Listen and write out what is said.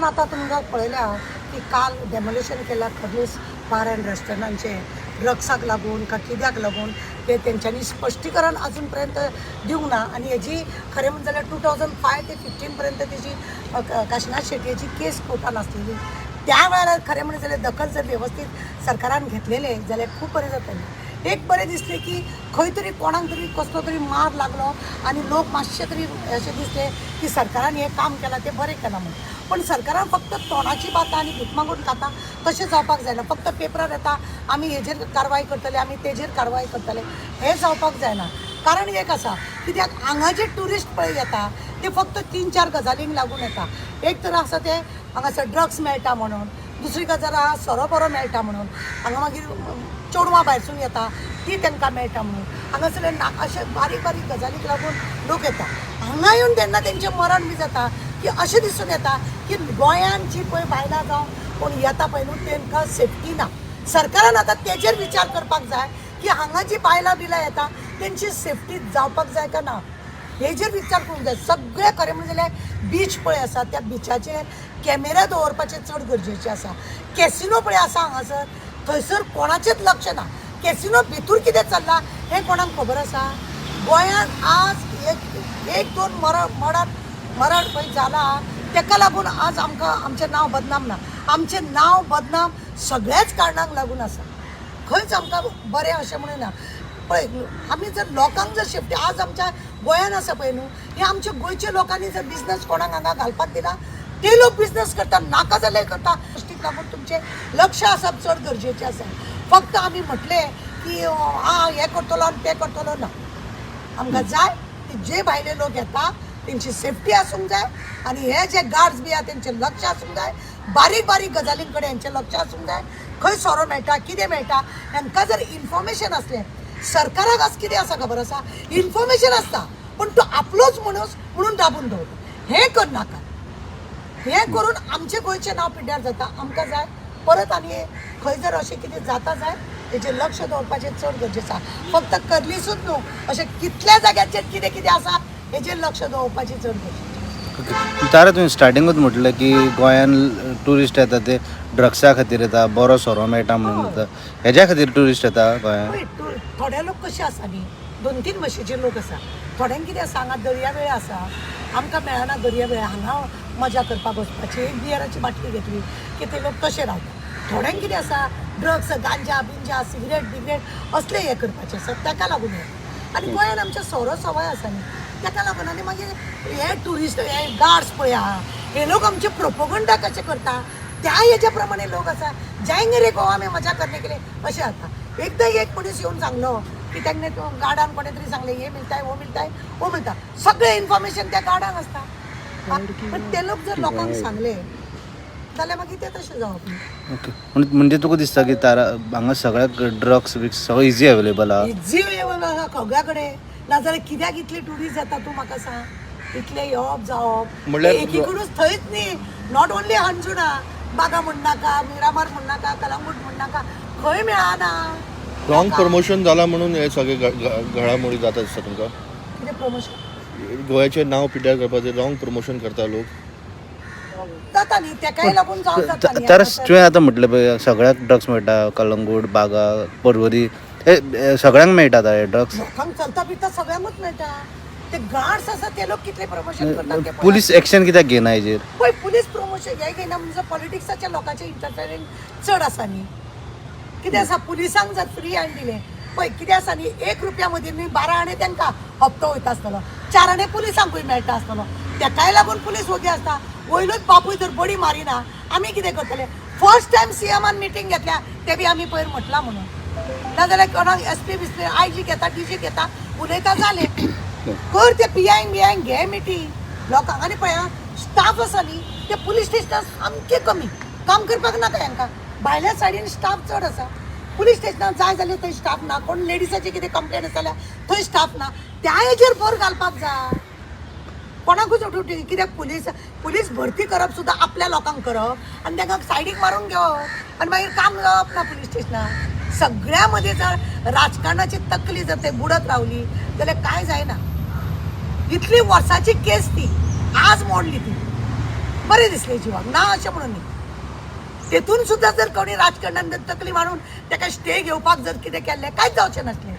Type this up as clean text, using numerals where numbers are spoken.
आतां तुमकां पळयल्या की काल डेमोलिशन केलां खर्लीस बार अँड रेस्टॉरंटाचें ड्रग्साक लागून का कित्याक लागून तें तेंच्यांनी स्पश्टीकरण अजून पर्यंत दिवंक ना. आनी हेजी खरें म्हणलें जाल्यार 2005 ते 15 पर्यंत तेजी काशिनाथ शेटयेची केस कोर्टान आसलेली. त्या वेळार खरें म्हणलें जाल्यार दखल जर वेवस्थीत सरकारान घेतलेलें जाल्यार खूब बरें जातलें. एक बरें दिसलें की खंय तरी कोणाक तरी कसलो तरी मार लागलो आनी लोक मातशे तरी अशें दिसलें की सरकारान हें काम केलां तें बरें केलां म्हूण. पण सरकारान फक्त तोंडाची बातां आनी भीक मागून खाता तशें जावपाक जायना. फक्त पेपरार येता आमी हेजेर कारवाय करतले, आमी तेजेर कारवाय करतले, हें जावपाक जायना. कारण एक आसा, कित्याक हांगा जे ट्युरिस्ट पळय येता ते फक्त 3-4 गजालींक लागून येता. एक तर आसा ते हांगासर ड्रग्स मेळटा म्हणून, दुसरी गजाल आहा सोरो बरो मेळटा म्हणून, हांगा मागीर चेडवां भायरसून येता ती तांकां मेळटा म्हणून, हांगासरले ना अशे बारीक बारीक गजालीक लागून लोक येता. हांगा येवन तेन्ना तेंचें मरण बी जाता की अशें दिसून येता की गोंयान जी पळय बायलां जावं कोण येता पळय न्हू तेंकां सेफ्टी ना. सरकारान आतां तेजेर विचार करपाक जाय की हांगा जी बायलां बिलां येता तेंची सेफ्टी जावपाक जाय काय ना हेजेर विचार करूंक जाय. सगळें खरें म्हणलें जाल्यार बीच पळय आसा त्या बिचाचेर कॅमेरा दवरपाचें चड गरजेचें आसा. कॅसिनो पळय आसा हांगासर, थंयसर कोणाचेंच लक्ष ना. कॅसिनो भितूर कितें चल्लां हें कोणाक खबर आसा? गोंयांत आज एक एक दोन मरण मरण मरण पळय जाला तेका लागून आज आमकां आमचें नांव बदनाम ना. आमचें नांव बदनाम सगळ्याच कारणांक लागून आसा. खंयच आमकां बरें अशें म्हणून ना. पळय आमी जर लोकांक जर सेफ्टी आज आमच्या गोंयान आसा पळय न्हू, हे आमच्या गोंयच्या लोकांनी जर बिजनस कोणाक हांगा घालपाक दिला ते लोक बिजनस करता, नाका जाल्यार करता. गोश्टीक लागून तुमचें लक्ष आसप चड गरजेचें आसा. फक्त आमी म्हटलें की आं हें करतलो आनी तें करतलो ना. आमकां जाय की जे भायले लोक येता तेंची सेफ्टी आसूंक जाय आनी हे जे गार्ड्स बी आहा तेंचें लक्ष आसूंक जाय. बारीक बारीक गजालीं कडेन हेंचें लक्ष आसूंक जाय. खंय सोरो मेळटा, कितें मेळटा, हेंकां जर इन्फॉर्मेशन आसलें. सरकाराक आज कितें आसा खबर आसा, इन्फॉर्मेशन आसता पूण तो आपलोच मनीस म्हणून दाबून दवरता. हें करनाका. हें करून आमचें गोंयचें नांव पिड्ड्यार जाता. आमकां जाय परत आनी खंय जर अशें कितें जाता जाय तेजेर लक्ष दवरपाचें चड गरजेचें आसा. फक्त कर्लीसूच न्हू, अशें कितल्या जाग्याचेर कितें कितें आसा हेजेर लक्ष दवरपाचें चड गरजेचें. तारा, तुवें स्टार्टिंगूच म्हटलें की गोंयान ट्युरिस्ट येता ते ड्रग्सा खातीर येता, बरो सोरो मेळटा म्हणून येता. हेज्या खातीर ट्युरिस्ट येता गोंयान? पळय थोडे लोक कशे आसा न्ही, 2-3 भाशेचे लोक आसा. थोड्यांक कितें आसा, हांगा दर्या वेळ आसा, आमकां मेळना दर्या वेळ, हांगा मजा करपाक वचपाची, एक बियराची बाटली घेतली की ते लोक तशे रावता. थोड्यांक कितें आसा, ड्रग्स, गांजा बिंजा, सिगरेट बिगरेट असले हें करपाचें आसा, ताका लागून हें. आनी गोंयान आमच्या सोरो सवाय आसा न्ही, ताका लागून. आनी मागीर हे ट्युरिस्ट, हे गार्ड्स पळय आहा, हे लोक आमचे प्रोपोगंडा कशे करता त्या हेच्या प्रमाणे लोक आसा. जायंगे रे गोवा में मजा करने के लिए अशें जाता. एकदां एक मनीस येवन सांगलो की तांणे गार्डान कोणें तरी सांगलें हे मिळता है, वो मिळता है, वो मिळता, सगळें इन्फॉर्मेशन त्या गार्डान आसता. पण ते लोक जर लोकांक सांगले जाल्यार मागीर तें तशें जावप न्ही. ओके, म्हणजे तुका दिसता की तारा हांगा सगळ्याक ड्रग्स बिग्स सगळें इजी अवेलेबल आहा? इजी आहा सगळ्या कडेन. नाजाल्यार कित्याक इतले ट्युरिस्ट जाता तूं म्हाका सांग? इतले येवप जावप म्हणल्यार एकीकडूच थंयच न्ही, not only Anjuna, Baga म्हणनाका, Miramar म्हणनाका, Calangute म्हणनाका, खंय मेळना. रॉंग प्रमोशन जाला म्हणून हे सगळे घडामोडी जाता दिसता तुमकां? कितें प्रमोशन? गोव्याचें नांव पिड्ड्यार करपाचें रॉंग प्रमोशन करता लोक. जाता न्ही, तेकाय लागून जावं जाता न्ही. तर तुवें आतां म्हटलें पळय सगळ्याक ड्रग्स मेळटा, कलंगूट, बागा, पर्वरी, हे सगळ्यांक मेळटा आतां हे ड्रग्स? लोकांक चलता फिरता सगळ्यांकूच मेळटा. ते गार्ड्स आसा ते लोक कितले प्रमोशन करतात ते पळय. पुलीस एक्शन कित्याक घेना हेजेर? पळय, पुलीस प्रमोशन हे घेयना म्हणजे पॉलिटिक्साच्या लोकांचें इंटरफेरन्स चड आसा न्ही. कितें आसा, पुलिसांक जर फ्री हँड दिलें पळय, कितें आसा न्ही, 1 रुपया मदीं न्ही 12 आणे तांकां हप्तो वयता आसतलो, 4 आणे पुलिसांकूय मेळटा आसतलो. तेकाय लागून पुलीस वगी आसता. वयलोच बापूय जर बडी मारिना आमी कितें करतले? फर्स्ट टायम सीएमान मिटींग घेतल्या ते बी आमी पयर म्हटलां म्हणून. नाजाल्यार कोणाक एस पी बिस्पी आय जी घेता, डी जी घेता, उलयता जालें. कर ते पी आयन बी आयन घे मिटींग लोकांक. आनी पळय स्टाफ आसा न्ही ते पुलीस स्टेशनार सामकें कमी, काम करपाक नाका हेंकां. भायल्या सायडीन स्टाफ चड आसा. पुलीस स्टेशनार जाय जाल्यार थंय स्टाफ ना. कोण लेडिसाची कितें कंप्लेन आसा जाल्यार थंय स्टाफ ना. त्या हेजेर भर घालपाक जाय. कोणाकूच उठून कित्याक पुलीस पुलीस भरती करप सुद्दां आपल्या लोकांक करप आनी तांकां सायडीक मारून घेवप आनी मागीर काम जावप ना पुलीस स्टेशनार. सगळ्या मदीं जर राजकारणाची तकली जर ते बुडत रावली जाल्यार कांय जायना. इतली वर्साची केस ती आज मोडली ती. बरें दिसलें जिवाक ना अशें म्हणून न्ही. तेतून सुद्दां जर कोणी राजकारणान जर तकली मारून ताका स्टे घेवपाक जर कितें केल्लें कांयच जावचें नासलें.